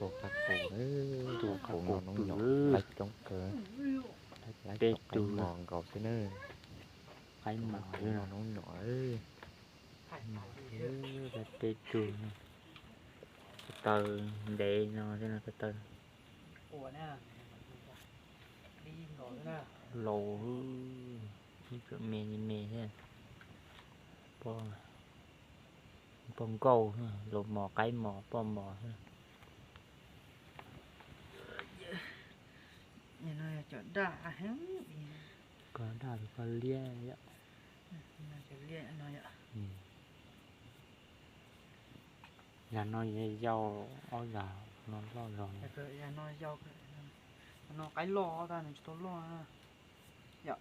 Tus qaib qus, tus qaib qus no noob nyom laib coob kawg, laib cov qaib mos nkaus xwb na. Qaib mos no noob nyom. Laib peb tug, ko taw ntev no xwb no, ko taw laus, ib tsoom me me thiab. Poj nkauj, laus mos qaib mos poj mos xwb. Cov daj, koj daj los koj liab yom. Yam no yog yau, ob yam no loj zog. Yam no yau, no qaib loj tag nws tsis tau loj na. Yog,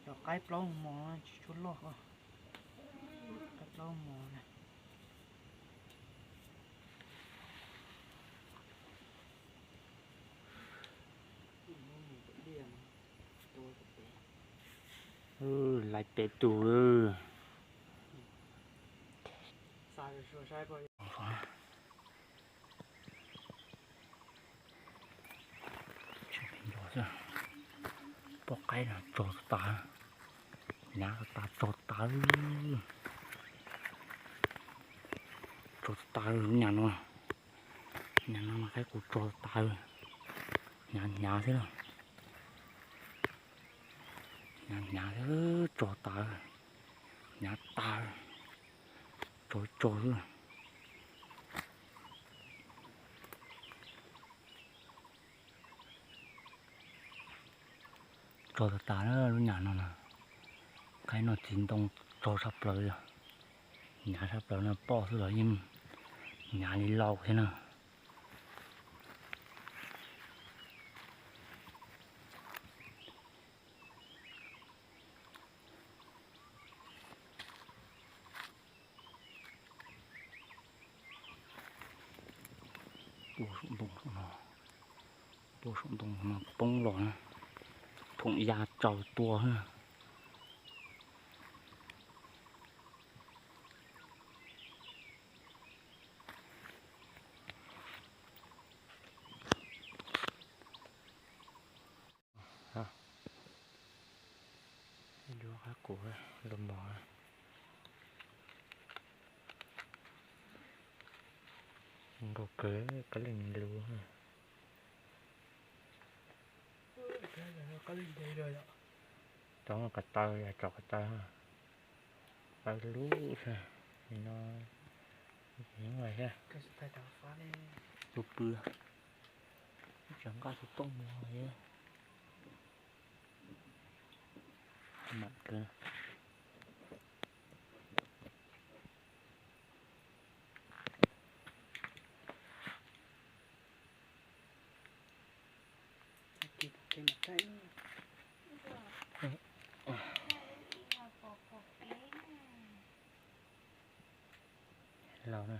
yog qaib plaub mos tsis tshua loj, qaib plaub mos na. Laib peb tug. Poj qaib no tsog tas, hnyav tas, tsog tas, tsog tas lub nyam no, nyam no mas qaib qus tsog tas, hnyav hnyav xwb na. Hnyav hnyav xwb, tsog tas, hnyav tas, tsog tsog xwb. Tsog tas tas lub nyam no na. Qaib no txiv ntoo tsog tshaj plaws li, hnyav tshaj plaws no, poj xwb los yeej hnyav li laus thiab na. Tuaj saum ntoo no, tuaj saum ntoo no poob los na, phoom ya tsaus tua na. Lub qaib qus los mos nkaus kawg, kab leej lug. Tso ko taw, yog tso ko taw, taw lub xwb no, tus pw, tseem nqa xov tooj mus. Laus na.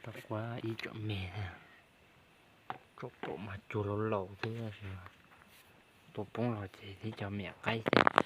Tau kuab ib tsoom me thiab. Tsoom pom mas cuag laus laus thiab, tab sis tua poob los ces tib co me nyuam qaib xwb.